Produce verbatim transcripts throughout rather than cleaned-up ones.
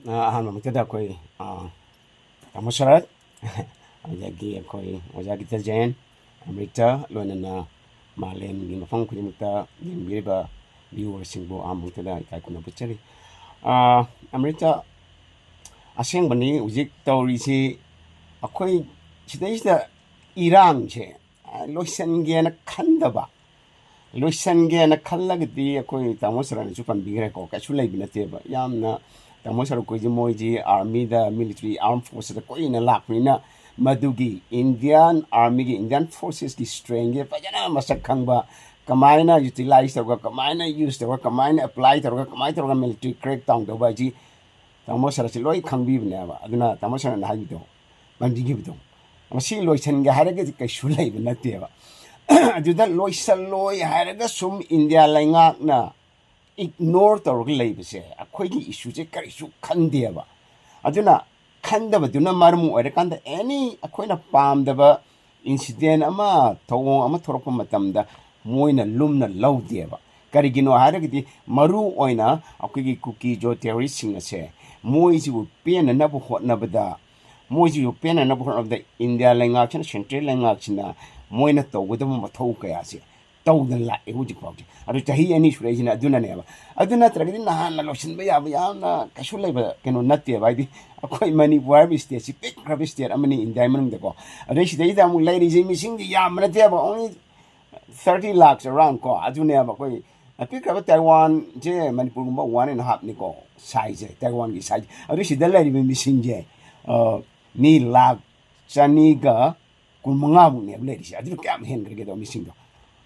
ꯑ, ꯑꯍꯥꯟꯕꯃꯛꯇꯗ ꯑꯩꯈꯣꯏ, ꯑ, ꯇꯥꯃꯣ ꯁꯔꯠ, ꯑꯗꯒꯤ ꯑꯩꯈꯣꯏ ꯑꯣꯖꯥ ꯒꯤꯇꯥ ꯖꯦꯟ, ꯑꯃ꯭ꯔꯤꯇꯥ, ꯂꯣꯏꯅꯅ ꯃꯥꯂꯦꯝꯒꯤ ꯃꯐꯝ ꯈꯨꯗꯤꯡꯃꯛꯇ ꯌꯦꯡꯕꯤꯔꯤꯕ viewerꯁꯤꯡꯕꯨ ꯑꯍꯥꯟꯕꯃꯛꯇꯗ ꯏꯀꯥꯏ ꯈꯨꯝꯅꯕ ꯎꯠꯆꯔꯤ꯫ ꯑ, ꯑꯃ꯭ꯔꯤꯇꯥ, ꯑꯁꯦꯡꯕꯅꯤ ꯍꯧꯖꯤꯛ ꯇꯧꯔꯤꯁꯤ ꯑꯩꯈꯣꯏ ꯁꯤꯗꯩꯁꯤꯗ ꯏꯔꯥꯡꯁꯦ, ꯑ, ꯂꯣꯏꯁꯤꯟꯒꯦꯅ ꯈꯟꯗꯕ, ꯂꯣꯏꯁꯤꯟꯒꯦꯅ ꯈꯜꯂꯒꯗꯤ ꯑꯩꯈꯣꯏ ꯇꯥꯃꯣ ꯁꯔꯠꯅꯁꯨ ꯄꯟꯕꯤꯈ꯭ꯔꯦꯀꯣ, ꯀꯩꯁꯨ ꯂꯩꯕ ꯅꯠꯇꯦꯕ꯫ ꯌꯥꯝꯅ ꯇꯥꯃꯣ ꯁꯔꯠ ꯈꯣꯏꯁꯦ ꯃꯣꯏꯁꯤ armyꯗ, military, armed forcesꯇ ꯀꯨꯏꯅ ꯂꯥꯛꯄꯅꯤꯅ ꯃꯗꯨꯒꯤ Indian armyꯒꯤ, Indian forcesꯀꯤ strengthꯁꯦ ꯐꯖꯅ ꯃꯁꯛ ꯈꯪꯕ, ꯀꯃꯥꯏꯅ utilize ꯇꯧꯔꯒ, ꯀꯃꯥꯏꯅ use ꯇꯧꯔꯒ, ꯀꯃꯥꯏꯅ apply ꯇꯧꯔꯒ, ꯀꯃꯥꯏꯅ ꯇꯧꯔꯒ military crack down ꯇꯧꯕ ꯍꯥꯏꯁꯤ ꯇꯥꯃꯣ ꯁꯔꯠꯁꯤ ꯂꯣꯏ ꯈꯪꯕꯤꯕꯅꯦꯕ꯫ ꯑꯗꯨꯅ ꯇꯥꯃꯣ ꯁꯔꯠꯅ ꯍꯥꯏꯕꯗꯣ, ꯄꯟꯕꯤꯈꯤꯕꯗꯣ, ꯃꯁꯤ ꯂꯣꯏꯁꯤꯟꯒꯦ ꯍꯥꯏꯔꯒꯗꯤ ꯀꯩꯁꯨ ꯂꯩꯕ ꯅꯠꯇꯦꯕ꯫ ꯑꯗꯨꯗ ꯂꯣꯏꯁꯤꯜꯂꯣꯏ ꯍꯥꯏꯔꯒ ꯁꯨꯝ ꯏꯟꯗꯤꯌꯥ ꯂꯩꯉꯥꯛꯅ ignore ꯇꯧꯔꯒ ꯂꯩꯕꯁꯦ ꯑꯩꯈꯣꯏꯒꯤ issueꯁꯦ ꯀꯔꯤꯁꯨ ꯈꯟꯗꯦꯕ꯫ ꯑꯗꯨꯅ ꯈꯟꯗꯕꯗꯨꯅ ꯃꯔꯝ ꯑꯣꯏꯔꯀꯥꯟꯗ any ꯑꯩꯈꯣꯏꯅ ꯄꯥꯝꯗꯕ incident ꯑꯃ, ꯊꯧꯑꯣꯡ ꯑꯃ ꯊꯣꯛꯂꯛꯄ ꯃꯇꯝꯗ ꯃꯣꯏꯅ ꯂꯨꯝꯅ ꯂꯧꯗꯦꯕ꯫ ꯀꯔꯤꯒꯤꯅꯣ ꯍꯥꯏꯔꯒꯗꯤ ꯃꯔꯨ ꯑꯣꯏꯅ ꯑꯩꯈꯣꯏꯒꯤ ꯀꯨꯀꯤ ꯖꯣ terroristꯁꯤꯡ ꯑꯁꯦ ꯃꯣꯏꯁꯤꯕꯨ ꯄꯦꯟꯅꯅꯕ ꯍꯣꯠꯅꯕꯗ, ꯃꯣꯏꯁꯤꯕꯨ ꯄꯦꯟꯅꯅꯕ ꯍꯣꯠꯅꯕꯗ ꯏꯟꯗꯤꯌꯥ ꯂꯩꯉꯥꯛꯁꯤꯅ, central ꯂꯩꯉꯥꯛꯁꯤꯅ ꯃꯣꯏꯅ ꯇꯧꯒꯗꯕ ꯃꯊꯧ ꯀꯌꯥꯁꯦ ꯇꯧꯗꯅ ꯂꯥꯛꯑꯦ ꯍꯧꯖꯤꯛ ꯐꯥꯎꯁꯦ꯫ ꯑꯗꯨ ꯆꯍꯤ ꯑꯅꯤ ꯁꯨꯔꯛꯏꯁꯤꯅ ꯑꯗꯨꯅꯅꯦꯕ꯫ ꯑꯗꯨ ꯅꯠꯇ꯭ꯔꯒꯗꯤ ꯅꯍꯥꯟꯅ ꯂꯣꯏꯁꯤꯟꯕ ꯌꯥꯕ ꯌꯥꯝꯅ ꯀꯩꯁꯨ ꯂꯩꯕ ꯀꯩꯅꯣ ꯅꯠꯇꯦꯕ꯫ ꯍꯥꯏꯗꯤ ꯑꯩꯈꯣꯏ ꯃꯅꯤꯄꯨꯔ ꯍꯥꯏꯕ stateꯁꯤ ꯄꯤꯛꯈ꯭ꯔꯕ state ꯑꯃꯅꯤ ꯏꯟꯗꯤꯌꯥꯒꯤ ꯃꯅꯨꯡꯗꯀꯣ꯫ ꯑꯗꯩ ꯁꯤꯗꯩꯗ ꯑꯃꯨꯛ ꯂꯩꯔꯤꯁꯦ ꯃꯤꯁꯤꯡꯗꯤ ꯌꯥꯝꯕ ꯅꯠꯇꯦꯕ, only thirty lakhs around ꯀꯣ꯫ ꯑꯗꯨꯅꯦꯕ ꯑꯩꯈꯣꯏ ꯑꯄꯤꯛꯈ꯭ꯔꯕ ꯇꯥꯏꯋꯥꯟꯁꯦ ꯃꯅꯤꯄꯨꯔꯒꯨꯝꯕ one and halfꯅꯤꯀꯣ sizeꯁꯦ, ꯇꯥꯏꯋꯥꯟꯒꯤ size꯫ ꯑꯗꯨ ꯁꯤꯗ ꯂꯩꯔꯤꯕ ꯃꯤꯁꯤꯡꯁꯦ, ꯑ, ꯃꯤ ꯂꯥꯈ ꯆꯅꯤꯒ ꯀꯨꯟꯃꯉꯥꯃꯨꯛꯅꯦꯕ ꯂꯩꯔꯤꯁꯦ꯫ ꯑꯗꯨꯅ ꯀꯌꯥꯝ ꯍꯦꯟꯈ꯭ꯔꯒꯦꯗꯣ ꯃꯤꯁꯤꯡꯗꯣ?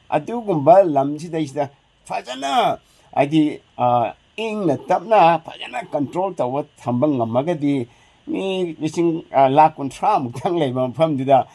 ꯑꯗꯨꯒꯨꯝꯕ ꯂꯝꯁꯤꯗꯩꯁꯤꯗ ꯐꯖꯅ, ꯍꯥꯏꯗꯤ, ꯑ, ꯏꯪꯅ ꯇꯞꯅ ꯐꯖꯅ control ꯇꯧꯕ ꯊꯝꯕ ꯉꯝꯃꯒꯗꯤ ꯃꯤ ꯂꯤꯁꯤꯡ, ꯑ, ꯂꯥꯈ ꯀꯨꯟꯊ꯭ꯔꯥ ꯃꯨꯛꯇꯪ ꯂꯩꯕ ꯃꯐꯝꯗꯨꯗ,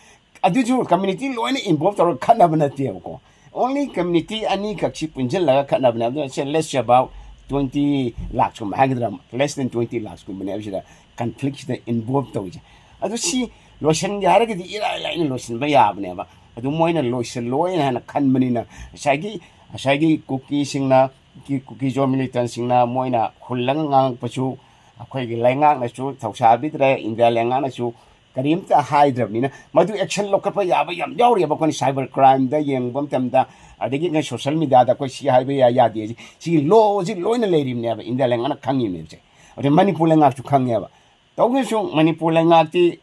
ꯑꯗꯨꯁꯨ community ꯂꯣꯏꯅ involve ꯇꯧꯔꯒ ꯈꯠꯅꯕ ꯅꯠꯇꯦꯕꯀꯣ꯫ Only community ꯑꯅꯤꯈꯛꯁꯤ ꯄꯨꯟꯁꯤꯜꯂꯒ ꯈꯠꯅꯕꯅꯦ꯫ ꯑꯗꯨꯅ say let's say about twenty lakhs ꯀꯨꯝꯕ ꯍꯥꯏꯒꯗ꯭ꯔꯥ, less than twenty lakhs ꯀꯨꯝꯕꯅꯦꯕ ꯁꯤꯗ conflictꯁꯤꯗ involve ꯇꯧꯔꯤꯁꯦ꯫ ꯑꯗꯨ ꯁꯤ ꯂꯣꯏꯁꯤꯟꯒꯦ ꯍꯥꯏꯔꯒꯗꯤ ꯏꯔꯥꯏ ꯂꯥꯏꯅ ꯂꯣꯏꯁꯤꯟꯕ ꯌꯥꯕꯅꯦꯕ꯫ ꯑꯗꯨ ꯃꯣꯏꯅ ꯂꯣꯏꯁꯤꯜꯂꯣꯏꯅ ꯍꯥꯏꯅ ꯈꯟꯕꯅꯤꯅ ꯉꯁꯥꯏꯒꯤ, ꯉꯁꯥꯏꯒꯤ ꯀꯨꯀꯤꯁꯤꯡꯅ, ꯀꯤ-, ꯀꯨꯀꯤ ꯖꯣ militantꯁꯤꯡꯅ ꯃꯣꯏꯅ ꯍꯨꯜꯂꯒ ꯉꯥꯡꯉꯛꯄꯁꯨ, ꯑꯩꯈꯣꯏꯒꯤ ꯂꯩꯉꯥꯛꯅꯁꯨ ꯊꯧꯁꯥꯕꯤꯗ꯭ꯔꯦ, ꯏꯟꯗꯤꯌꯥ ꯂꯩꯉꯥꯛꯅꯁꯨ ꯀꯔꯤꯝꯇ ꯍꯥꯏꯗ꯭ꯔꯕꯅꯤꯅ꯫ ꯃꯗꯨ action ꯂꯧꯈꯠꯄ ꯌꯥꯕ ꯌꯥꯝ ꯌꯥꯎꯔꯤꯑꯕ꯫ ꯑꯩꯈꯣꯏꯅ cyber crimeꯗ ꯌꯦꯡꯕ ꯃꯇꯝꯗ, ꯑꯗꯒꯤ ꯑꯩꯈꯣꯏ social mediaꯗ ꯑꯩꯈꯣꯏ ꯁꯤ ꯍꯥꯏꯕ ꯌꯥ ꯌꯥꯗꯦ, ꯁꯤ ꯂꯣꯁꯤ ꯂꯣꯏꯅ ꯂꯩꯔꯤꯕꯅꯦꯕ, ꯏꯟꯗꯤꯌꯥ ꯂꯩꯉꯥꯛꯅ ꯈꯪꯉꯤꯕꯅꯦꯕꯁꯦ꯫ ꯑꯗꯩ ꯃꯅꯤꯄꯨꯔ ꯂꯩꯉꯥꯛꯁꯨ ꯈꯪꯉꯦꯕ꯫ ꯇꯧꯗ꯭ꯔꯁꯨ ꯃꯅꯤꯄꯨꯔ ꯂꯩꯉꯥꯛꯇꯤ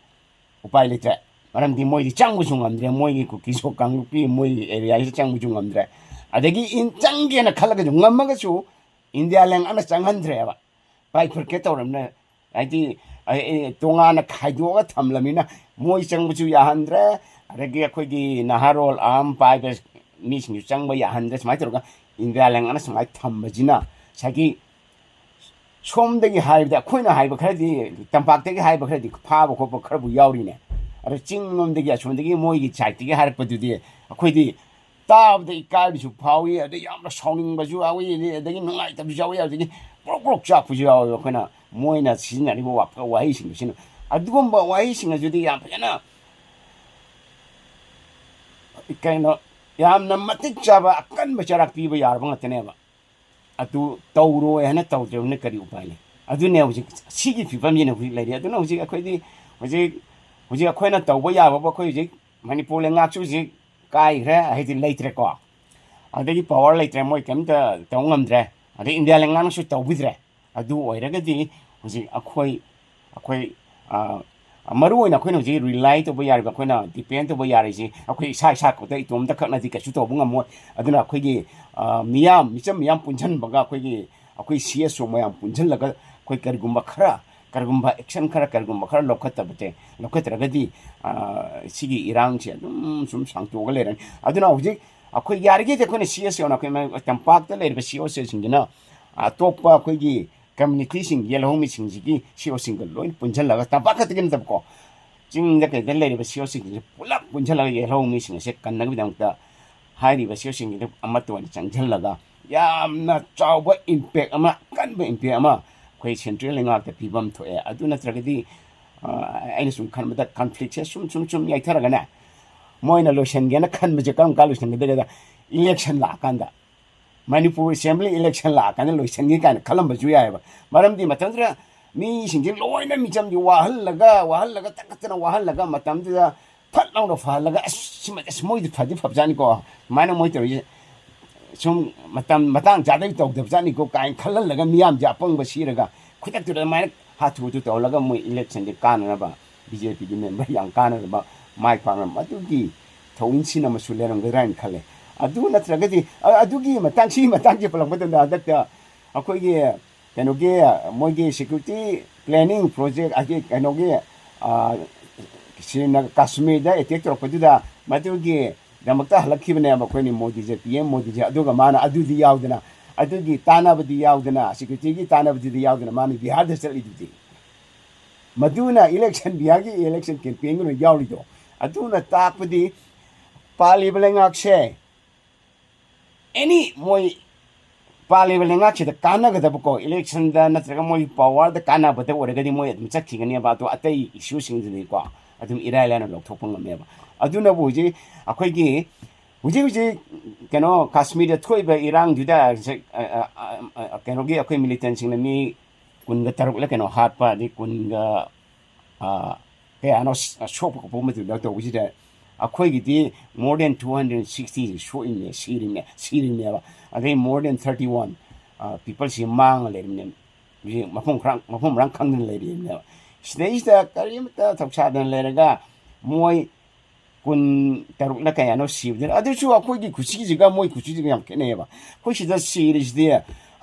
ꯎꯄꯥꯏ ꯂꯩꯇ꯭ꯔꯦ꯫ ꯃꯔꯝꯗꯤ ꯃꯣꯏꯗꯤ ꯆꯪꯕꯁꯨ ꯉꯝꯗ꯭ꯔꯦ, ꯃꯣꯏꯒꯤ ꯀꯨꯀꯤꯁꯣ ꯀꯥꯡꯂꯨꯞꯀꯤ ꯃꯣꯏꯒꯤ areaꯁꯤꯗ ꯆꯪꯕꯁꯨ ꯉꯝꯗ꯭ꯔꯦ꯫ ꯑꯗꯒꯤ ꯏꯟ ꯆꯪꯒꯦꯅ ꯈꯜꯂꯒꯁꯨ, ꯉꯝꯃꯒꯁꯨ ꯏꯟꯗꯤꯌꯥ ꯂꯩꯉꯥꯛꯅ ꯆꯪꯍꯟꯗ꯭ꯔꯦꯕ꯫ Bifurcate ꯇꯧꯔꯕꯅꯤꯅ, ꯍꯥꯏꯗꯤ, ꯑꯩ, ꯑꯩ, ꯇꯣꯉꯥꯟꯅ ꯈꯥꯏꯗꯣꯛꯑꯒ ꯊꯝꯂꯕꯅꯤꯅ, ꯃꯣꯏ ꯆꯪꯕꯁꯨ ꯌꯥꯍꯟꯗ꯭ꯔꯦ, ꯑꯗꯒꯤ ꯑꯩꯈꯣꯏꯒꯤ ꯅꯍꯥꯔꯣꯜ ꯑꯥꯔꯝ ꯄꯥꯏꯕ ꯃꯤꯁꯤꯡꯁꯨ ꯆꯪꯕ ꯌꯥꯍꯟꯗ꯭ꯔꯦ꯫ ꯁꯨꯃꯥꯏꯅ ꯇꯧꯔꯒ ꯏꯟꯗꯤꯌꯥ ꯂꯩꯉꯥꯛꯅ ꯁꯨꯃꯥꯏꯅ ꯊꯝꯕꯁꯤꯅ ꯉꯁꯥꯏꯒꯤ ꯁꯣꯝꯗꯒꯤ ꯍꯥꯏꯕꯗ, ꯑꯩꯈꯣꯏꯅ ꯍꯥꯏꯕ ꯈꯔꯗꯤ, ꯇꯝꯄꯥꯛꯇꯒꯤ ꯍꯥꯏꯕ ꯈꯔꯗꯤ ꯐꯥꯕ ꯈꯣꯠꯄ ꯈꯔꯕꯨ ꯌꯥꯎꯔꯤꯅꯦ꯫ ꯑꯗꯣ ꯆꯤꯡ ꯂꯣꯝꯗꯒꯤ, ꯑꯁꯣꯝꯗꯒꯤ ꯃꯣꯏꯒꯤ sideꯇꯒꯤ ꯍꯥꯏꯔꯛꯄꯗꯨꯗꯤ ꯑꯩꯈꯣꯏꯗꯤ ꯇꯥꯕꯗ ꯏꯀꯥꯏꯕꯁꯨ ꯐꯥꯎꯏ, ꯑꯗꯩ ꯌꯥꯝꯅ ꯁꯥꯎꯅꯤꯡꯕꯁꯨ ꯌꯥꯎꯏ, ꯑꯗꯒꯤ ꯅꯨꯡꯉꯥꯏꯇꯕꯁꯨ ꯌꯥꯎꯏ, ꯑꯗꯒꯤ ꯄ꯭ꯔꯣꯛ ꯄ꯭ꯔꯣꯛ ꯆꯥꯛꯄꯁꯨ ꯌꯥꯎꯏ꯫ ꯑꯩꯈꯣꯏꯅ ꯃꯣꯏꯅ ꯁꯤꯖꯤꯟꯅꯔꯤꯕ ꯋꯥ-, ꯋꯥꯍꯩꯁꯤꯡꯁꯤꯅ, ꯑꯗꯨꯒꯨꯝꯕ ꯋꯥꯍꯩꯁꯤꯡ ꯑꯗꯨꯗꯤ ꯌꯥꯝ ꯐꯖꯅ, ꯀꯩꯅꯣ, ꯌꯥꯝꯅ ꯃꯇꯤꯛ ꯆꯥꯕ ꯑꯀꯟꯕ ꯆꯩꯔꯥꯛ ꯄꯤꯕ ꯌꯥꯔꯕ ꯉꯥꯛꯇꯅꯦꯕ꯫ ꯑꯗꯨ ꯇꯧꯔꯣꯏ ꯍꯥꯏꯅ ꯇꯧꯗ꯭ꯔꯕꯅꯤꯅ ꯀꯔꯤ ꯎꯄꯥꯏ ꯂꯩ? ꯑꯗꯨꯅꯦ ꯍꯧꯖꯤꯛ ꯁꯤꯒꯤ ꯐꯤꯕꯝꯁꯤꯅ ꯍꯧꯖꯤꯛ ꯂꯩꯔꯤ꯫ ꯑꯗꯨꯅ ꯍꯧꯖꯤꯛ ꯑꯩꯈꯣꯏꯗꯤ, ꯍꯧꯖꯤꯛ, ꯍꯧꯖꯤꯛ ꯑꯩꯈꯣꯏꯅ ꯇꯧꯕ ꯌꯥꯕꯕꯨ, ꯑꯩꯈꯣꯏ ꯍꯧꯖꯤꯛ ꯃꯅꯤꯄꯨꯔ ꯂꯩꯉꯥꯛꯁꯨ ꯍꯧꯖꯤꯛ ꯀꯥꯏꯈ꯭ꯔꯦ, ꯍꯥꯏꯗꯤ ꯂꯩꯇ꯭ꯔꯦꯀꯣ꯫ ꯑꯗꯒꯤ power ꯂꯩꯇ꯭ꯔꯦ, ꯃꯣꯏ ꯀꯩꯝꯇ ꯇꯧ ꯉꯝꯗ꯭ꯔꯦ꯫ ꯑꯗꯩ ꯏꯟꯗꯤꯌꯥ ꯂꯩꯉꯥꯛꯅꯁꯨ ꯇꯧꯕꯤꯗ꯭ꯔꯦ꯫ ꯑꯗꯨ ꯑꯣꯏꯔꯒꯗꯤ ꯍꯧꯖꯤꯛ ꯑꯩꯈꯣꯏ, ꯑꯩꯈꯣꯏ, ꯑ, ꯃꯔꯨ ꯑꯣꯏꯅ ꯑꯩꯈꯣꯏꯅ ꯍꯧꯖꯤꯛ rely ꯇꯧꯕ ꯌꯥꯔꯤꯕ, ꯑꯩꯈꯣꯏꯅ depend ꯇꯧꯕ ꯌꯥꯔꯤꯁꯤ ꯑꯩꯈꯣꯏ ꯏꯁꯥ ꯏꯁꯥ ꯈꯛꯇ, ꯏꯇꯣꯝꯇ ꯈꯛꯅꯗꯤ ꯀꯩꯁꯨ ꯇꯧꯕ ꯉꯝꯃꯣꯏ꯫ ꯑꯗꯨꯅ ꯑꯩꯈꯣꯏꯒꯤ, ꯑ, ꯃꯤꯌꯥꯝ, ꯃꯤꯆꯝ ꯃꯤꯌꯥꯝ ꯄꯨꯟꯁꯤꯟꯕꯒ ꯑꯩꯈꯣꯏꯒꯤ, ꯑꯩꯈꯣꯏ CSO ꯃꯌꯥꯝ ꯄꯨꯟꯁꯤꯜꯂꯒ ꯑꯩꯈꯣꯏ ꯀꯔꯤꯒꯨꯝꯕ ꯈꯔ, ꯀꯔꯤꯒꯨꯝꯕ action ꯈꯔ, ꯀꯔꯤꯒꯨꯝꯕ ꯈꯔ ꯂꯧꯈꯠꯇꯕꯁꯦ, ꯂꯧꯈꯠꯇ꯭ꯔꯒꯗꯤ, ꯑ, ꯁꯤꯒꯤ ꯏꯔꯥꯡꯁꯦ ꯑꯗꯨꯝ ꯁꯨꯝ ꯁꯥꯡꯇꯣꯛꯑꯒ ꯂꯩꯔꯅꯤ꯫ ꯑꯗꯨꯅ ꯍꯧꯖꯤꯛ ꯑꯩꯈꯣꯏ ꯌꯥꯔꯤꯈꯩꯗꯤ ꯑꯩꯈꯣꯏꯅ CSOꯅ, ꯑꯩꯈꯣꯏ ꯃ-, ꯇꯝꯄꯥꯛꯇ ꯂꯩꯔꯤꯕ CSOꯁꯤꯡꯁꯤꯅ ꯑꯇꯣꯞꯄ ꯑꯩꯈꯣꯏꯒꯤ communityꯁꯤꯡ, ꯌꯦꯜꯍꯧꯃꯤꯁꯤꯡꯁꯤꯒꯤ CEOꯁꯤꯡꯒ ꯂꯣꯏ ꯄꯨꯟꯁꯤꯜꯂꯒ, ꯇꯝꯄꯥꯛ ꯈꯛꯇꯒꯤ ꯅꯠꯇꯕꯀꯣ, ꯆꯤꯡꯗ ꯀꯩꯗ ꯂꯩꯔꯤꯕ CEOꯁꯤꯡꯁꯦ ꯄꯨꯂꯞ ꯄꯨꯟꯁꯤꯜꯂꯒ ꯌꯦꯜꯍꯧꯃꯤꯁꯤꯡ ꯑꯁꯦ ꯀꯟꯅꯕꯒꯤꯗꯃꯛꯇ ꯍꯥꯏꯔꯤꯕ CEOꯁꯤꯡꯁꯤꯗ ꯑꯃꯠꯇ ꯑꯣꯏꯅ ꯆꯪꯁꯤꯜꯂꯒ ꯌꯥꯝꯅ ꯆꯥꯎꯕ impact ꯑꯃ, ꯑꯀꯟꯕ impact ꯑꯃ ꯑꯩꯈꯣꯏ central ꯂꯩꯉꯥꯛꯇ ꯄꯤꯐꯝ ꯊꯣꯛꯑꯦ꯫ ꯑꯗꯨ ꯅꯠꯇ꯭ꯔꯒꯗꯤ, ꯑ, ꯑꯩꯅ ꯁꯨꯝ ꯈꯟꯕꯗ conflictꯁꯦ ꯁꯨꯝ, ꯁꯨꯝ, ꯁꯨꯝ ꯌꯥꯏꯊꯔꯒꯅꯦ, ꯃꯣꯏꯅ ꯂꯣꯏꯁꯤꯟꯒꯦꯅ ꯈꯟꯕꯁꯦ ꯀꯔꯝ ꯀꯥꯟ ꯂꯣꯏꯁꯤꯟꯒꯗꯒꯦꯗ, election ꯂꯥꯛꯑꯀꯥꯟꯗ, ꯃꯅꯤꯄꯨꯔ assembly election ꯂꯥꯛꯑꯀꯥꯟꯗ ꯂꯣꯏꯁꯤꯟꯒꯦ ꯀꯥꯏꯅ ꯈꯜꯂꯝꯕꯁꯨ ꯌꯥꯏꯑꯕ꯫ ꯃꯔꯝꯗꯤ ꯃꯇꯝꯗꯨꯗ ꯃꯤꯁꯤꯡꯁꯦ ꯂꯣꯏꯅ ꯃꯤꯆꯝꯁꯦ ꯋꯥꯍꯜꯂꯒ, ꯋꯥꯍꯜꯂꯒ, ꯇꯛꯈꯠꯇꯅ ꯋꯥꯍꯜꯂꯒ, ꯃꯇꯝꯗꯨꯗ ꯐꯠ ꯂꯥꯎꯅ ꯐꯍꯜꯂꯒ, "ꯑꯁ, ꯁꯤꯃ, ꯑꯁ, ꯃꯣꯏꯗꯤ ꯐꯗꯤ ꯐꯕꯖꯥꯠꯅꯤꯀꯣ, ꯁꯨꯃꯥꯏꯅ ꯃꯣꯏ ꯇꯧꯔꯤꯁꯦ, ꯁꯨꯝ ꯃꯇꯝ ꯃꯇꯥꯡ ꯆꯥꯗꯕꯤ ꯇꯧꯗꯕꯖꯥꯠꯅꯤꯀꯣ" ꯀꯥꯏꯅ ꯈꯜꯍꯜꯂꯒ, ꯃꯤꯌꯥꯝꯁꯦ ꯑꯄꯪꯕ ꯁꯤꯔꯒ ꯈꯨꯗꯛꯇꯨꯗ ꯑꯗꯨꯃꯥꯏꯅ ꯍꯥꯊꯨ ꯍꯥꯊꯨ ꯇꯧꯍꯜꯂꯒ, ꯃꯣꯏ ꯏꯂꯦꯛꯁꯟꯁꯦ ꯀꯥꯟꯅꯅꯕ, ꯕꯤ ꯖꯦ ꯄꯤꯒꯤ ꯃꯦꯝꯕꯔ ꯌꯥꯝ ꯀꯥꯟꯅꯅꯕ, ꯃꯥꯏ ꯄꯥꯛꯅꯕ, ꯑꯗꯨꯒꯤ ꯊꯧꯑꯣꯡꯁꯤꯅ ꯑꯃꯁꯨ ꯂꯩꯔꯝꯒꯗ꯭ꯔꯥ ꯍꯥꯏꯅ ꯈꯜꯂꯦ꯫ ꯑꯗꯨ ꯅꯠꯇ꯭ꯔꯒꯗꯤ, ꯑ-, ꯑꯗꯨꯒꯤ ꯃꯇꯥꯡ, ꯁꯤꯒꯤ ꯃꯇꯥꯡꯁꯦ ꯄꯜꯂꯛꯄ ꯃꯇꯝꯗ, ꯍꯟꯗꯛꯇ ꯑꯩꯈꯣꯏꯒꯤ ꯀꯩꯅꯣꯒꯤ, ꯃꯣꯏꯒꯤ ꯁꯦꯀ꯭ꯌꯨꯔꯤꯇꯤ ꯄ꯭ꯂꯦꯅꯤꯡ ꯄ꯭ꯔꯣꯖꯦꯛ, ꯑꯩꯒꯤ ꯀꯩꯅꯣꯒꯤ, ꯑ, ꯁꯤꯅ ꯀꯥꯁꯃꯤꯔꯗ ꯑꯦꯇꯦꯛ ꯇꯧꯔꯛꯄꯗꯨꯗ, ꯃꯗꯨꯒꯤꯗꯃꯛꯇ ꯍꯜꯂꯛꯈꯤꯕꯅꯦꯕ ꯑꯩꯈꯣꯏꯅ ꯃꯣꯗꯤꯁꯦ, ꯄꯤ ꯑꯦꯝ ꯃꯣꯗꯤꯁꯦ꯫ ꯑꯗꯨꯒ ꯃꯥꯅ ꯑꯗꯨꯗꯤ ꯌꯥꯎꯗꯅ, ꯑꯗꯨꯒꯤ ꯇꯥꯟꯅꯕꯗꯤ ꯌꯥꯎꯗꯅ, ꯁꯦꯀ꯭ꯌꯨꯔꯤꯇꯤꯒꯤ ꯇꯥꯟꯅꯕꯗꯨꯗꯤ ꯌꯥꯎꯗꯅ, ꯃꯥꯅ ꯕꯤꯍꯥꯔꯗ ꯆꯠꯂꯤꯗꯨꯗꯤ꯫ ꯃꯗꯨꯅ ꯏꯂꯦꯛꯁꯟ, ꯕꯤꯍꯥꯔꯒꯤ ꯏꯂꯦꯛꯁꯟ ꯀꯦꯝꯄꯦꯟꯒꯨꯝꯕ ꯌꯥꯎꯔꯤꯗꯣ꯫ ꯑꯗꯨꯅ ꯇꯥꯛꯄꯗꯤ ꯄꯥꯜꯂꯤꯕ ꯂꯩꯉꯥꯛꯁꯦ, ꯑꯦꯅꯤ ꯃꯣꯏ ꯄꯥꯜꯂꯤꯕ ꯂꯩꯉꯥꯛꯁꯤꯗ ꯀꯥꯟꯅꯒꯗꯕꯀꯣ, ꯏꯂꯦꯛꯁꯟꯗ ꯅꯠꯇ꯭ꯔꯒ ꯃꯣꯏ ꯄꯋꯥꯔꯗ ꯀꯥꯟꯅꯕꯗ ꯑꯣꯏꯔꯒꯗꯤ ꯃꯣꯏ ꯑꯗꯨꯝ ꯆꯠꯈꯤꯒꯅꯦꯕ꯫ ꯑꯗꯣ ꯑꯇꯩ ꯏꯁꯨꯁꯤꯡꯗꯨꯗꯤꯀꯣ, ꯑꯗꯨꯝ ꯏꯔꯥꯏ ꯂꯥꯏꯅ ꯂꯧꯊꯣꯛꯄ ꯉꯝꯃꯦꯕ꯫ ꯑꯗꯨꯅꯕꯨ ꯍꯧꯖꯤꯛ ꯑꯩꯈꯣꯏꯒꯤ, ꯍꯧꯖꯤꯛ ꯍꯧꯖꯤꯛ ꯀꯩꯅꯣ, ꯀꯥꯁꯃꯤꯔꯗ ꯊꯣꯛꯏꯕ ꯏꯔꯥꯡꯗꯨꯗ ꯍꯧꯖꯤꯛ, ꯑ, ꯑ, ꯑ, ꯑ, ꯀꯩꯅꯣꯒꯤ, ꯑꯩꯈꯣꯏ ꯃꯤꯂꯤꯇꯦꯟꯁꯤꯡꯅ ꯃꯤ ꯀꯨꯟꯒ ꯇꯔꯨꯛꯂ ꯀꯩꯅꯣ ꯍꯥꯠꯄ, ꯑꯗꯩ ꯀꯨꯟꯒ, ꯑ, ꯀꯌꯥꯅꯣ ꯁ-, ꯁꯣꯛꯄ ꯈꯣꯠꯄ ꯑꯃ ꯇꯧꯕꯁꯤꯗ, ꯑꯩꯈꯣꯏꯒꯤꯗꯤ more than two hundred sixty ꯁꯣꯛꯏꯅꯦ, ꯁꯤꯔꯤꯅꯦ, ꯁꯤꯔꯤꯅꯦꯕ꯫ ꯑꯗꯩ more than thirty one, ꯑ, people ꯁꯤ ꯃꯥꯡꯉ ꯂꯩꯔꯤꯅꯦ꯫ ꯍꯧꯖꯤꯛ ꯃꯐꯝ ꯈꯔ, ꯃꯐꯝ ꯃꯔꯥꯡ ꯈꯪꯗꯅ ꯂꯩꯔꯤꯕꯅꯦꯕ꯫ ꯁꯤꯗꯩꯁꯤꯗ ꯀꯔꯤꯝꯇ ꯊꯧꯁꯥꯗꯅ ꯂꯩꯔꯒ, ꯃꯣꯏ ꯀꯨꯟ ꯇꯔꯨꯛꯂ ꯀꯌꯥꯅꯣ ꯁꯤꯕꯗꯨꯅ, ꯑꯗꯨꯁꯨ ꯑꯩꯈꯣꯏꯒꯤ ꯈꯨꯁꯤꯁꯤꯒ ꯃꯣꯏ ꯈꯨꯁꯤꯁꯤꯒ ꯌꯥꯝ ꯈꯦꯠꯅꯩꯌꯦꯕ꯫ ꯑꯩꯈꯣꯏ ꯁꯤꯗ ꯁꯤꯔꯤꯁꯤꯗꯤ,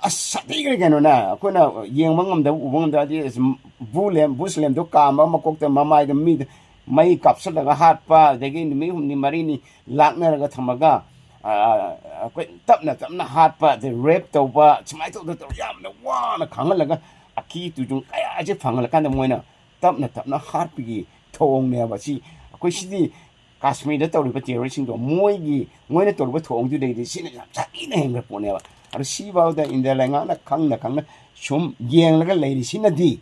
ꯑꯁ, ꯁꯥꯊꯤꯈ꯭ꯔꯦ ꯀꯩꯅꯣꯅꯦ꯫ ꯑꯩꯈꯣꯏꯅ ꯌꯦꯡꯕ ꯉꯝꯗꯕ, ꯎꯕ ꯉꯝꯗꯕ, ꯑꯗꯤ, ꯑꯁ, ꯕꯨ ꯂꯦꯝ-, ꯕꯨꯁ ꯂꯦꯝꯗꯣ ꯀꯥꯝꯕ, ꯃꯀꯣꯛꯇ, ꯃꯃꯥꯏꯗ ꯃꯤꯗ ꯃꯩ ꯀꯥꯞꯁꯤꯜꯂꯒ ꯍꯥꯠꯄ, ꯑꯗꯒꯤ ꯅꯨꯃꯤꯠ ꯍꯨꯝꯅꯤ ꯃꯔꯤꯅꯤ ꯂꯥꯛꯅꯔꯒ ꯊꯝꯃꯒ, ꯑ, ꯑꯩꯈꯣꯏ ꯇꯞꯅ ꯇꯞꯅ ꯍꯥꯠꯄ, ꯑꯗꯩ ꯔꯦꯞ ꯇꯧꯕ, ꯁꯨꯃꯥꯏꯅ ꯇꯧꯗꯅ ꯇꯧꯔ ꯌꯥꯝꯅ ꯋꯥꯅ ꯈꯥꯡꯍꯜꯂꯒ, ꯑꯀꯤ ꯇꯨꯖꯨꯡ ꯀꯌꯥꯁꯦ ꯐꯪꯍꯜꯂꯀꯥꯟꯗ, ꯃꯣꯏꯅ ꯇꯞꯅ ꯇꯞꯅ ꯍꯥꯠꯄꯒꯤ ꯊꯧꯑꯣꯡꯅꯦꯕ꯫ ꯁꯤ ꯑꯩꯈꯣꯏ ꯁꯤꯗꯤ ꯀꯥꯁꯃꯤꯔꯗ ꯇꯧꯔꯤꯕ ꯇꯦꯔꯣꯔꯤꯁꯁꯤꯡꯗꯣ, ꯃꯣꯏꯒꯤ, ꯃꯣꯏꯅ ꯇꯧꯔꯤꯕ ꯊꯧꯑꯣꯡꯗꯨꯗꯩꯗꯤ ꯁꯤꯅ ꯌꯥꯝ ꯁꯥꯊꯤꯅ ꯍꯦꯟꯈ꯭ꯔ ꯄꯣꯠꯅꯦꯕ꯫ ꯑꯗꯣ ꯁꯤꯐꯥꯎꯗ ꯏꯟꯗꯤꯌꯥ ꯂꯩꯉꯥꯛꯅ ꯈꯪꯅ ꯈꯪꯅ ꯁꯨꯝ ꯌꯦꯡꯂꯒ ꯂꯩꯔꯤꯁꯤꯅꯗꯤ,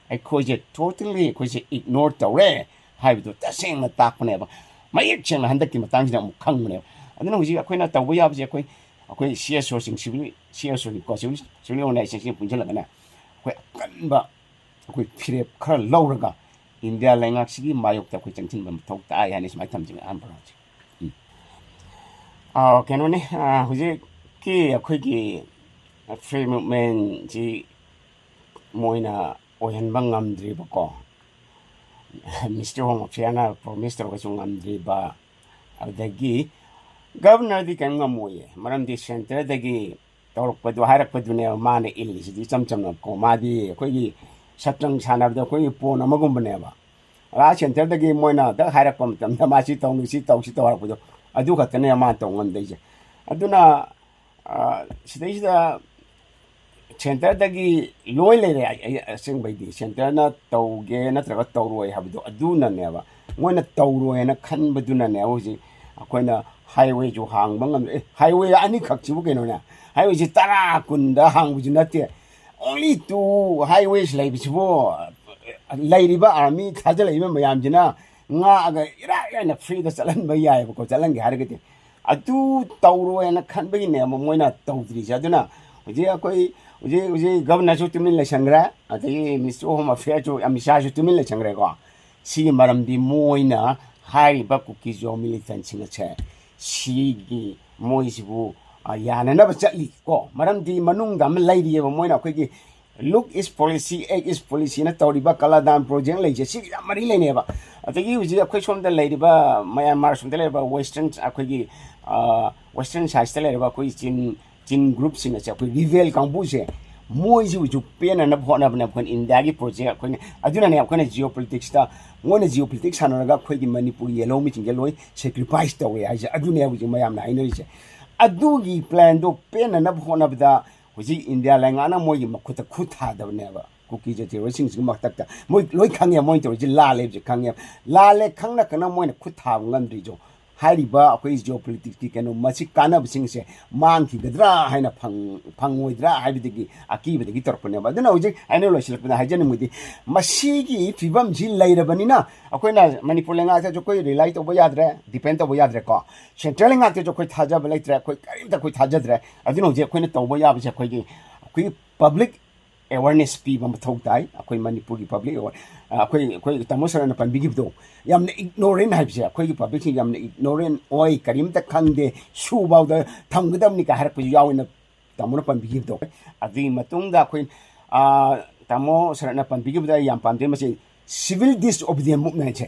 ꯑꯩꯈꯣꯏꯁꯦ totally ꯑꯩꯈꯣꯏꯁꯦ ignore ꯇꯧꯔꯦ ꯍꯥꯏꯕꯗꯨ ꯇꯁꯦꯡꯅ ꯇꯥꯛꯄꯅꯦꯕ꯫ ꯃꯌꯦꯛ ꯁꯦꯡꯅ ꯍꯟꯗꯛꯀꯤ ꯃꯇꯥꯡꯁꯤꯗ ꯑꯃꯨꯛ ꯈꯪꯕꯅꯦꯕ꯫ ꯑꯗꯨꯅ ꯍꯧꯖꯤꯛ ꯑꯩꯈꯣꯏꯅ ꯇꯧꯕ ꯌꯥꯕꯁꯦ, ꯑꯩꯈꯣꯏ, ꯑꯩꯈꯣꯏ C S ꯑꯣꯁꯤꯡ, civil, C S ꯑꯣꯒꯤꯀꯣ, civil, civil ꯑꯣꯔꯒꯅꯥꯏꯖꯦꯁꯟꯁꯤꯡ ꯄꯨꯟꯁꯤꯜꯂꯒꯅꯦ, ꯑꯩꯈꯣꯏ ꯑꯀꯟꯕ ꯑꯩꯈꯣꯏ ꯐꯤꯔꯦꯞ ꯈꯔ ꯂꯧꯔꯒ ꯏꯟꯗꯤꯌꯥ ꯂꯩꯉꯥꯛꯁꯤꯒꯤ ꯃꯥꯌꯣꯛꯇ ꯑꯩꯈꯣꯏ ꯆꯪꯁꯤꯟꯕ ꯃꯊꯧ ꯇꯥꯏ ꯍꯥꯏꯅ ꯁꯨꯃꯥꯏꯅ ꯊꯝꯖꯒꯦ ꯑꯍꯥꯟꯕ ꯍꯧꯖꯤꯛ꯫ ꯎꯝ꯫ ꯑꯥ, ꯀꯩꯅꯣꯅꯤ, ꯑꯥ, ꯍꯧꯖꯤꯛꯀꯤ ꯑꯩꯈꯣꯏꯒꯤ ꯐ꯭ꯔꯤ ꯃꯨꯞꯃꯦꯟꯁꯤ ꯃꯣꯏꯅ ꯑꯣꯏꯍꯟꯕ ꯉꯝꯗ꯭ꯔꯤꯕꯀꯣ, ꯃꯤꯅꯤꯁꯇ꯭ꯔꯤ ꯍꯣꯝ ꯑꯦꯐꯤꯌꯔꯅ ꯄ꯭ꯔꯣꯃꯤꯁ ꯇꯧꯔꯒꯁꯨ ꯉꯝꯗ꯭ꯔꯤꯕ, ꯑꯗꯨꯗꯒꯤ ꯒꯕꯔꯅꯔꯗꯤ ꯀꯔꯤꯝ ꯉꯝꯃꯣꯏꯌꯦ, ꯃꯔꯝꯗꯤ ꯁꯦꯟꯇꯔꯗꯒꯤ ꯇꯧꯔꯛꯄꯗꯨ, ꯍꯥꯏꯔꯛꯄꯗꯨꯅꯦꯕ ꯃꯥꯅ ꯏꯜꯂꯤꯁꯤꯗꯤ꯫ ꯏꯆꯝ ꯆꯝꯅ ꯀꯣ, ꯃꯥꯗꯤ ꯑꯩꯈꯣꯏꯒꯤ ꯁꯠꯇ꯭ꯔꯪ ꯁꯥꯟꯅꯕꯗ ꯑꯩꯈꯣꯏꯒꯤ ꯄꯣꯟ ꯑꯃꯒꯨꯝꯕꯅꯦꯕ꯫ ꯑꯥ, ꯁꯦꯟꯇꯔꯗꯒꯤ ꯃꯣꯏꯅ ꯍꯦꯛꯇ ꯍꯥꯏꯔꯛꯄ ꯃꯇꯝꯗ ꯃꯥ ꯁꯤ ꯇꯧꯅꯤ, ꯁꯤ ꯇꯧꯁꯤ ꯇꯧ ꯍꯥꯏꯔꯛꯄꯗꯣ, ꯑꯗꯨ ꯈꯛꯇꯅꯦ ꯃꯥꯅ ꯇꯧ ꯉꯝꯗꯣꯏꯁꯦ꯫ ꯑꯗꯨꯅ, ꯑꯥ, ꯁꯤꯗꯩꯁꯤꯗ ꯁꯦꯟꯇꯔꯗꯒꯤ ꯂꯣꯏ ꯂꯩꯔꯦ꯫ ꯑꯩ, ꯑꯩ ꯑꯁꯦꯡꯕꯩꯗꯤ ꯁꯦꯟꯇꯔꯅ ꯇꯧꯒꯦ ꯅꯠꯇ꯭ꯔꯒ ꯇꯧꯔꯣꯏ ꯍꯥꯏꯕꯗꯣ ꯑꯗꯨꯅꯅꯦꯕ꯫ ꯃꯣꯏꯅ ꯇꯧꯔꯣꯏꯅ ꯈꯟꯕꯗꯨꯅꯅꯦ ꯍꯧꯖꯤꯛ ꯑꯩꯈꯣꯏꯅ ꯍꯥꯏꯋꯦꯁꯨ ꯍꯥꯡꯕ ꯉꯝꯗꯦ꯫ ꯑꯦ, ꯍꯥꯏꯋꯦ ꯑꯅꯤꯈꯛꯁꯤꯕꯨ ꯀꯩꯅꯣꯅꯦ? ꯍꯥꯏꯋꯦꯁꯤ ꯇꯔꯥ ꯀꯨꯟꯗ ꯍꯥꯡꯕꯁꯨ ꯅꯠꯇꯦ꯫ Only two highways ꯂꯩꯕꯁꯤꯕꯨ ꯂꯩꯔꯤꯕ ꯑꯥꯔꯃꯤ ꯊꯥꯖꯤꯜꯂꯛꯏꯕ ꯃꯌꯥꯝꯁꯤꯅ ꯉꯥꯛꯑꯒ ꯏꯔꯥꯏ ꯂꯥꯏꯅ ꯐ꯭ꯔꯤꯗ ꯆꯠꯍꯟꯕ ꯌꯥꯏꯑꯕꯀꯣ, ꯆꯠꯍꯟꯒꯦ ꯍꯥꯏꯔꯒꯗꯤ꯫ ꯑꯗꯨ ꯇꯧꯔꯣꯏꯅ ꯈꯟꯕꯒꯤꯅꯦꯕ ꯃꯣꯏꯅ ꯇꯧꯗ꯭ꯔꯤꯁꯦ꯫ ꯑꯗꯨꯅ ꯍꯧꯖꯤꯛ ꯑꯩꯈꯣꯏ, ꯍꯧꯖꯤꯛ, ꯍꯧꯖꯤꯛ ꯒꯕꯔꯅꯔꯁꯨ ꯇꯨꯃꯤꯟ ꯂꯩꯁꯟꯈ꯭ꯔꯦ, ꯑꯗꯒꯤ ꯃꯤꯅꯤꯁꯇ꯭ꯔꯤ ꯑꯣꯐ ꯍꯣꯝ ꯑꯦꯐꯤꯌꯔꯁꯨ, ꯑꯃꯤꯠ ꯁꯥꯍꯁꯨ ꯇꯨꯃꯤꯟ ꯂꯩꯁꯟꯈ꯭ꯔꯦꯀꯣ꯫ ꯁꯤꯒꯤ ꯃꯔꯝꯗꯤ ꯃꯣꯏꯅ ꯍꯥꯏꯔꯤꯕ ꯀꯨꯀꯤ ꯖꯣ ꯃꯤꯂꯤꯇꯦꯟꯁꯤꯡ ꯑꯁꯦ ꯁꯤꯒꯤ ꯃꯣꯏꯁꯤꯕꯨ, ꯑ, ꯌꯥꯅꯅꯕ ꯆꯠꯂꯤ ꯀꯣ꯫ ꯃꯔꯝꯗꯤ ꯃꯅꯨꯡꯗ ꯑꯃ ꯂꯩꯔꯤꯑꯕ, ꯃꯣꯏꯅ ꯑꯩꯈꯣꯏꯒꯤ "Look is policy, act is policyꯅ" ꯇꯧꯔꯤꯕ ꯀꯂꯥꯗꯥꯟ ꯄ꯭ꯔꯣꯖꯦꯛ ꯂꯩꯁꯦ, ꯁꯤꯒ ꯌꯥꯝ ꯃꯔꯤ ꯂꯩꯅꯩꯕ꯫ ꯑꯗꯒꯤ ꯍꯧꯖꯤꯛ ꯑꯩꯈꯣꯏ ꯁꯣꯝꯗ ꯂꯩꯔꯤꯕ, ꯃꯌꯥꯟꯃꯥꯔ ꯁꯣꯝꯗ ꯂꯩꯔꯤꯕ ꯋꯦꯁꯇ꯭ꯔꯟ, ꯑꯩꯈꯣꯏꯒꯤ, ꯑ, ꯋꯦꯁꯇ꯭ꯔꯟ ꯁꯥꯏꯠꯁꯇ ꯂꯩꯔꯤꯕ ꯑꯩꯈꯣꯏ ꯆꯤꯟ, ꯆꯤꯟ ꯒ꯭ꯔꯨꯞꯁꯤꯡ ꯑꯁꯦ, ꯑꯩꯈꯣꯏ ꯔꯤꯕꯦꯜ ꯀꯥꯡꯕꯨꯁꯦ, ꯃꯣꯏꯁꯤꯕꯨꯁꯨ ꯄꯦꯟꯅꯅꯕ ꯍꯣꯠꯅꯕꯅꯦ ꯑꯩꯈꯣꯏꯅ ꯏꯟꯗꯤꯌꯥꯒꯤ ꯄ꯭ꯔꯣꯖꯦꯛ꯫ ꯑꯩꯈꯣꯏꯅ, ꯑꯗꯨꯅꯅꯦ ꯑꯩꯈꯣꯏꯅ ꯖꯤꯑꯣ ꯄꯣꯂꯤꯇꯤꯛꯁꯇ, ꯃꯣꯏꯅ ꯖꯤꯑꯣ ꯄꯣꯂꯤꯇꯤꯛꯁ ꯁꯥꯟꯅꯔꯒ ꯑꯩꯈꯣꯏꯒꯤ ꯃꯅꯤꯄꯨꯔꯒꯤ ꯌꯦꯜꯍꯧꯃꯤꯁꯤꯡꯁꯦ ꯂꯣꯏ ꯁꯦꯀ꯭ꯔꯤꯐꯥꯏꯁ ꯇꯧꯋꯦ ꯍꯥꯏꯁꯦ꯫ ꯑꯗꯨꯅꯦ ꯍꯧꯖꯤꯛ ꯃꯌꯥꯝꯅ ꯍꯥꯏꯅꯔꯤꯁꯦ꯫ ꯑꯗꯨꯒꯤ ꯄ꯭ꯂꯥꯟꯗꯣ ꯄꯦꯟꯅꯅꯕ ꯍꯣꯠꯅꯕꯗ ꯍꯧꯖꯤꯛ ꯏꯟꯗꯤꯌꯥ ꯂꯩꯉꯥꯛꯅ ꯃꯣꯏꯒꯤ ꯃꯈꯨꯠꯇ ꯈꯨꯠ ꯊꯥꯗꯕꯅꯦꯕ꯫ ꯀꯨꯀꯤ ꯖꯥꯇꯤꯔꯣꯏꯁꯤꯡꯁꯤꯒꯤ ꯃꯊꯛꯇ ꯃꯣꯏ ꯂꯣꯏ ꯈꯪꯉꯦ, ꯃꯣꯏꯅ ꯇꯧꯔꯤꯁꯦ ꯂꯥꯜꯂꯦ ꯍꯥꯏꯕꯁꯦ ꯈꯪꯉꯦ꯫ ꯂꯥꯜꯂꯦ ꯈꯪꯅ ꯈꯪꯅ ꯃꯣꯏꯅ ꯈꯨꯠ ꯊꯥꯕ ꯉꯝꯗ꯭ꯔꯤꯗꯣ, ꯍꯥꯏꯔꯤꯕ ꯑꯩꯈꯣꯏ ꯖꯤꯑꯣ ꯄꯣꯂꯤꯇꯤꯛꯁꯀꯤ ꯀꯩꯅꯣ, ꯃꯁꯤ ꯀꯥꯟꯅꯕꯁꯤꯡꯁꯦ ꯃꯥꯡꯈꯤꯒꯗ꯭ꯔꯥ ꯍꯥꯏꯅ ꯐꯪ-, ꯐꯪꯉꯣꯏꯗ꯭ꯔꯥ ꯍꯥꯏꯕꯗꯒꯤ ꯑꯀꯤꯕꯗꯒꯤ ꯇꯧꯔꯛꯄꯅꯦꯕ꯫ ꯑꯗꯨꯅ ꯍꯧꯖꯤꯛ ꯑꯩꯅ ꯂꯣꯏꯁꯤꯜꯂꯛꯄꯗ ꯍꯥꯏꯖꯅꯤꯡꯕꯗꯤ, ꯃꯁꯤꯒꯤ ꯐꯤꯕꯝꯁꯤ ꯂꯩꯔꯕꯅꯤꯅ ꯑꯩꯈꯣꯏꯅ ꯃꯅꯤꯄꯨꯔ ꯂꯩꯉꯥꯛꯇꯁꯨ ꯑꯩꯈꯣꯏ ꯔꯤꯂꯥꯏ ꯇꯧꯕ ꯌꯥꯗ꯭ꯔꯦ, ꯗꯤꯄꯦꯟ ꯇꯧꯕ ꯌꯥꯗ꯭ꯔꯦꯀꯣ꯫ ꯁꯦꯟꯇ꯭ꯔꯦꯜ ꯂꯩꯉꯥꯛꯇꯁꯨ ꯑꯩꯈꯣꯏ ꯊꯥꯖꯕ ꯂꯩꯇ꯭ꯔꯦ, ꯑꯩꯈꯣꯏ ꯀꯔꯤꯝꯇ ꯑꯩꯈꯣꯏ ꯊꯥꯖꯗ꯭ꯔꯦ꯫ ꯑꯗꯨꯅ ꯍꯧꯖꯤꯛ ꯑꯩꯈꯣꯏꯅ ꯇꯧꯕ ꯌꯥꯕꯁꯦ ꯑꯩꯈꯣꯏꯒꯤ, ꯑꯩꯈꯣꯏꯒꯤ ꯄꯕ꯭ꯂꯤꯛ ꯑꯦꯋꯥꯔꯅꯦꯁ ꯄꯤꯕ ꯃꯊꯧ ꯇꯥꯏ꯫ ꯑꯩꯈꯣꯏ ꯃꯅꯤꯄꯨꯔꯒꯤ ꯄꯕ꯭ꯂꯤꯛ ꯑꯩꯈꯣꯏ ꯑꯩꯈꯣꯏ ꯇꯥꯃꯣ ꯁꯔꯅ ꯄꯟꯕꯤꯈꯤꯕꯗꯣ, ꯌꯥꯝꯅ ꯏꯒꯅꯣꯔꯦꯟ ꯍꯥꯏꯕꯁꯦ, ꯑꯩꯈꯣꯏꯒꯤ ꯄꯕ꯭ꯂꯤꯛꯁꯤꯡ ꯌꯥꯝꯅ ꯏꯒꯅꯣꯔꯦꯟ ꯑꯣꯏ, ꯀꯔꯤꯝꯇ ꯈꯪꯗꯦ꯫ ꯁꯨꯐꯥꯎꯗ ꯊꯝꯒꯗꯕꯅꯤ ꯀꯥꯏ ꯍꯥꯏꯔꯛꯄꯁꯨ ꯌꯥꯎꯋꯦꯅ ꯇꯥꯃꯣꯅ ꯄꯟꯕꯤꯈꯤꯕꯗꯣ꯫ ꯑꯗꯨꯒꯤ ꯃꯇꯨꯡꯗ ꯑꯩꯈꯣꯏ, ꯑꯥ, ꯇꯥꯃꯣ ꯁꯔꯅ ꯄꯟꯕꯤꯈꯤꯕꯗ ꯑꯩ ꯌꯥꯝ ꯄꯥꯝꯖꯩ꯫ ꯃꯁꯤ ꯁꯤꯚꯤꯜ ꯗꯤꯁꯑꯣꯕꯤꯗꯤꯌꯟ ꯃꯨꯞꯃꯦꯟꯁꯦ,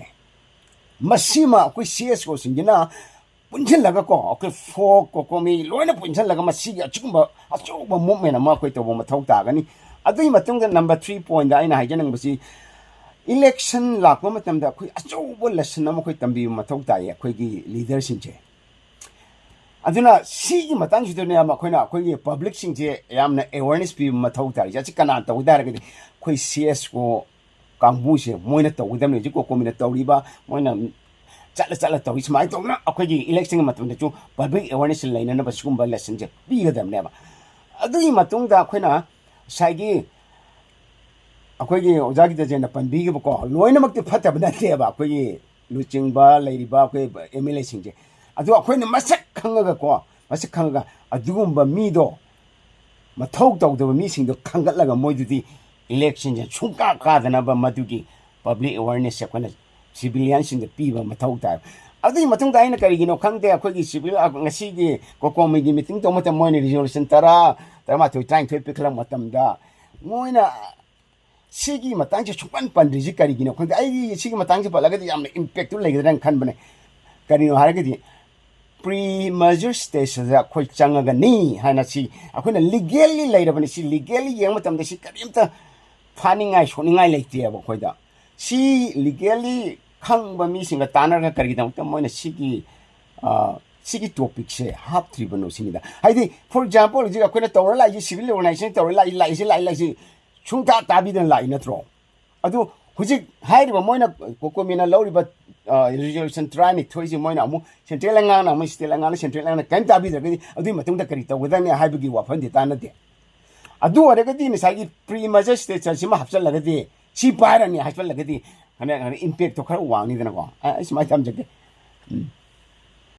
ꯃꯁꯤꯃ ꯑꯩꯈꯣꯏ ꯁꯤ ꯑꯦꯁ ꯑꯣꯁꯤꯡꯁꯤꯅ ꯄꯨꯟꯁꯤꯜꯂꯒ ꯀꯣ, ꯑꯩꯈꯣꯏ ꯐꯣꯛ, ꯀꯣꯀꯣꯃꯤ ꯂꯣꯏꯅ ꯄꯨꯟꯁꯤꯜꯂꯒ ꯃꯁꯤꯒꯤ ꯑꯆꯨꯝꯕ, ꯑꯆꯧꯕ ꯃꯨꯞꯃꯦꯟ ꯑꯃ ꯑꯩꯈꯣꯏ ꯇꯧꯕ ꯃꯊꯧ ꯇꯥꯒꯅꯤ꯫ ꯑꯗꯨꯒꯤ ꯃꯇꯨꯡꯗ ꯅꯝꯕꯔ ꯊ꯭ꯔꯤ ꯄꯣꯏꯟꯗ ꯑꯩꯅ ꯍꯥꯏꯖꯅꯤꯡꯕꯁꯤ, ꯏꯂꯦꯛꯁꯟ ꯂꯥꯛꯄ ꯃꯇꯝꯗ ꯑꯩꯈꯣꯏ ꯑꯆꯧꯕ ꯂꯦꯁꯟ ꯑꯃ ꯑꯩꯈꯣꯏ ꯇꯝꯕꯤꯕ ꯃꯊꯧ ꯇꯥꯏꯌꯦ ꯑꯩꯈꯣꯏꯒꯤ ꯂꯤꯗꯔꯁꯤꯡꯁꯦ꯫ ꯑꯗꯨꯅ ꯁꯤꯒꯤ ꯃꯇꯥꯡꯁꯤꯗꯅꯦ ꯑꯩꯈꯣꯏꯅ ꯑꯩꯈꯣꯏꯒꯤ ꯄꯕ꯭ꯂꯤꯛꯁꯤꯡꯁꯦ ꯌꯥꯝꯅ ꯑꯦꯋꯥꯔꯅꯦꯁ ꯄꯤꯕ ꯃꯊꯧ ꯇꯥꯔꯤꯁꯦ꯫ ꯑꯁꯤ ꯀꯅꯥꯅ ꯇꯧꯒꯗ ꯍꯥꯏꯔꯒꯗꯤ ꯑꯩꯈꯣꯏ ꯁꯤ ꯑꯦꯁ ꯑꯣ ꯀꯥꯡꯕꯨꯁꯦ ꯃꯣꯏꯅ ꯇꯧꯒꯗꯕꯅꯤ꯫ ꯍꯧꯖꯤꯛ ꯀꯣꯀꯣꯃꯤꯅ ꯇꯧꯔꯤꯕ, ꯃꯣꯏꯅ ꯆꯠꯂ ꯆꯠꯂ ꯇꯧꯔꯤ ꯁꯨꯃꯥꯏꯅ ꯇꯧꯗꯅ ꯑꯩꯈꯣꯏꯒꯤ ꯏꯂꯦꯛꯁꯟꯒꯤ ꯃꯇꯝꯗꯁꯨ ꯄꯕ꯭ꯂꯤꯛ ꯑꯦꯋꯥꯔꯅꯦꯁ ꯂꯩꯅꯅꯕ ꯁꯤꯒꯨꯝꯕ ꯂꯦꯁꯟꯁꯦ ꯄꯤꯒꯗꯕꯅꯦꯕ꯫ ꯑꯗꯨꯒꯤ ꯃꯇꯨꯡꯗ ꯑꯩꯈꯣꯏꯅ ꯉꯁꯥꯏꯒꯤ ꯑꯩꯈꯣꯏꯒꯤ ꯑꯣꯖꯥ ꯒꯤꯇꯥꯖꯦꯟꯅ ꯄꯟꯕꯤꯈꯤꯕꯀꯣ, ꯂꯣꯏꯅꯃꯛꯇꯤ ꯐꯠꯇꯕ ꯅꯠꯇꯦꯕ꯫ ꯑꯩꯈꯣꯏꯒꯤ ꯂꯨꯆꯤꯡꯕ ꯂꯩꯔꯤꯕ ꯑꯩꯈꯣꯏ ꯑꯦꯝ ꯑꯦꯜ ꯑꯦꯁꯤꯡꯁꯦ, ꯑꯗꯣ ꯑꯩꯈꯣꯏꯅ ꯃꯁꯛ ꯈꯪꯉꯒꯀꯣ, ꯃꯁꯛ ꯈꯪꯉꯒ ꯑꯗꯨꯒꯨꯝꯕ ꯃꯤꯗꯣ, ꯃꯊꯧ ꯇꯧꯗꯕ ꯃꯤꯁꯤꯡꯗꯣ ꯈꯟꯒꯠꯂꯒ ꯃꯣꯏꯗꯨꯗꯤ ꯏꯂꯦꯛꯁꯟꯁꯦ ꯁꯨꯡꯀꯥ ꯀꯥꯗꯅꯕ ꯃꯗꯨꯒꯤ ꯄꯕ꯭ꯂꯤꯛ ꯑꯦꯋꯥꯔꯅꯦꯁꯁꯦ ꯑꯩꯈꯣꯏꯅ ꯁꯤꯚꯤꯂꯤꯌꯟꯁꯤꯡꯗ ꯄꯤꯕ ꯃꯊꯧ ꯇꯥꯏ꯫ ꯑꯗꯨꯒꯤ ꯃꯇꯨꯡꯗ ꯑꯩꯅ ꯀꯔꯤꯒꯤꯅꯣ ꯈꯪꯗꯦ, ꯑꯩꯈꯣꯏꯒꯤ ꯁꯤꯚꯤꯜ, ꯉꯁꯤꯒꯤ ꯀꯣꯀꯣꯃꯤꯒꯤ ꯃꯤꯇꯤꯡ ꯇꯧꯕ ꯃꯇꯝꯗ ꯃꯣꯏꯅ ꯔꯤꯖꯣꯂꯨꯁꯟ ꯇꯔꯥ, ꯇꯔꯥꯃꯥꯊꯣꯏ, ꯇꯔꯥꯅꯤꯊꯣꯏ ꯄꯤꯈꯠꯂꯛꯄ ꯃꯇꯝꯗ ꯃꯣꯏꯅ ꯁꯤꯒꯤ ꯃꯇꯥꯡꯁꯦ ꯁꯨꯡꯄꯟ ꯄꯟꯗ꯭ꯔꯤꯁꯤ ꯀꯔꯤꯒꯤꯅꯣ ꯈꯪꯗꯦ꯫ ꯑꯩꯗꯤ ꯁꯤꯒꯤ ꯃꯇꯥꯡꯁꯦ ꯄꯜꯂꯒꯗꯤ ꯌꯥꯝꯅ ꯏꯝꯄꯦꯛꯇꯨ ꯂꯩꯒꯗ꯭ꯔꯥꯅ ꯈꯟꯕꯅꯦ꯫ ꯀꯔꯤꯅꯣ ꯍꯥꯏꯔꯒꯗꯤ, ꯄ꯭ꯔꯤ ꯃꯦꯖꯔ ꯁ꯭ꯇꯦꯖꯁꯤꯗ ꯑꯩꯈꯣꯏ ꯆꯪꯉꯒꯅꯤ ꯍꯥꯏꯅ ꯁꯤ ꯑꯩꯈꯣꯏꯅ ꯂꯤꯒꯦꯜꯂꯤ ꯂꯩꯔꯕꯅꯤ꯫ ꯁꯤ ꯂꯤꯒꯦꯜꯂꯤ ꯌꯦꯡꯕ ꯃꯇꯝꯗ ꯁꯤ ꯀꯔꯤꯝꯇ ꯐꯥꯅꯤꯡꯉꯥꯏ ꯁꯣꯛꯅꯤꯡꯉꯥꯏ ꯂꯩꯇꯦꯕ ꯑꯩꯈꯣꯏꯗ꯫ ꯁꯤ ꯂꯤꯒꯦꯜꯂꯤ ꯈꯪꯕ ꯃꯤꯁꯤꯡꯒ ꯇꯥꯟꯅꯔꯒ ꯀꯔꯤꯒꯤꯗꯃꯛꯇ ꯃꯣꯏꯅ ꯁꯤꯒꯤ, ꯑ, ꯁꯤꯒꯤ ꯇꯣꯄꯤꯛꯁꯦ ꯍꯥꯞꯇ꯭ꯔꯤꯕꯅꯣ ꯁꯤꯅꯤꯗ꯫ ꯍꯥꯏꯗꯤ, ꯐꯣꯔ ꯑꯦꯛꯖꯥꯝꯄꯜ, ꯍꯧꯖꯤꯛ ꯑꯩꯈꯣꯏꯅ ꯇꯧꯔ ꯂꯥꯛꯏꯁꯦ, ꯁꯤꯚꯤꯜ ꯑꯣꯔꯒꯅꯥꯏꯖꯦꯁꯟ ꯇꯧꯔ ꯂꯥꯛꯏ, ꯂꯥꯛꯏꯁꯦ, ꯂꯥꯛꯏ, ꯂꯥꯛꯏꯁꯦ ꯁꯨꯡꯇꯥ ꯇꯥꯕꯤꯗꯅ ꯂꯥꯛꯏ ꯅꯠꯇ꯭ꯔꯣ? ꯑꯗꯨ ꯍꯧꯖꯤꯛ ꯍꯥꯏꯔꯤꯕ ꯃꯣꯏꯅ ꯀꯣꯀꯣꯃꯤꯅ ꯂꯧꯔꯤꯕ, ꯑ, ꯔꯤꯖꯣꯂꯨꯁꯟ ꯇꯔꯥꯅꯤꯊꯣꯏꯁꯤ ꯃꯣꯏꯅ ꯑꯃꯨꯛ ꯁꯦꯟꯇ꯭ꯔꯦꯜ ꯑꯉꯥꯡꯅ ꯑꯃꯨꯛ ꯁ꯭ꯇꯦꯠ ꯑꯉꯥꯡꯅ, ꯁꯦꯟꯇ꯭ꯔꯦꯜ ꯑꯉꯥꯡꯅ ꯀꯔꯤꯝ ꯇꯥꯕꯤꯗ꯭ꯔꯒꯗꯤ ꯑꯗꯨꯒꯤ ꯃꯇꯨꯡꯗ ꯀꯔꯤ ꯇꯧꯒꯗꯕꯅꯤ ꯍꯥꯏꯕꯒꯤ ꯋꯥꯐꯝꯗꯤ ꯇꯥꯟꯅꯗꯦ꯫ ꯑꯗꯨ ꯑꯣꯏꯔꯒꯗꯤ ꯉꯁꯥꯏꯒꯤ ꯄ꯭ꯔꯤ ꯃꯦꯖꯔ ꯁ꯭ꯇꯦꯖ ꯁꯤꯃ ꯍꯥꯞꯆꯜꯂꯒꯗꯤ, ꯁꯤ ꯄꯥꯏꯔꯅꯤ ꯍꯥꯏꯖꯜꯂꯒꯗꯤ, ꯍꯟꯗꯛ, ꯍꯟꯗꯛ ꯏꯝꯄꯦꯛꯇꯣ ꯈꯔ ꯋꯥꯡꯅꯤꯗꯅꯀꯣ꯫ ꯑ-, ꯑꯩ ꯁꯨꯃꯥꯏꯅ ꯊꯝꯖꯒꯦ꯫ ꯎꯝ꯫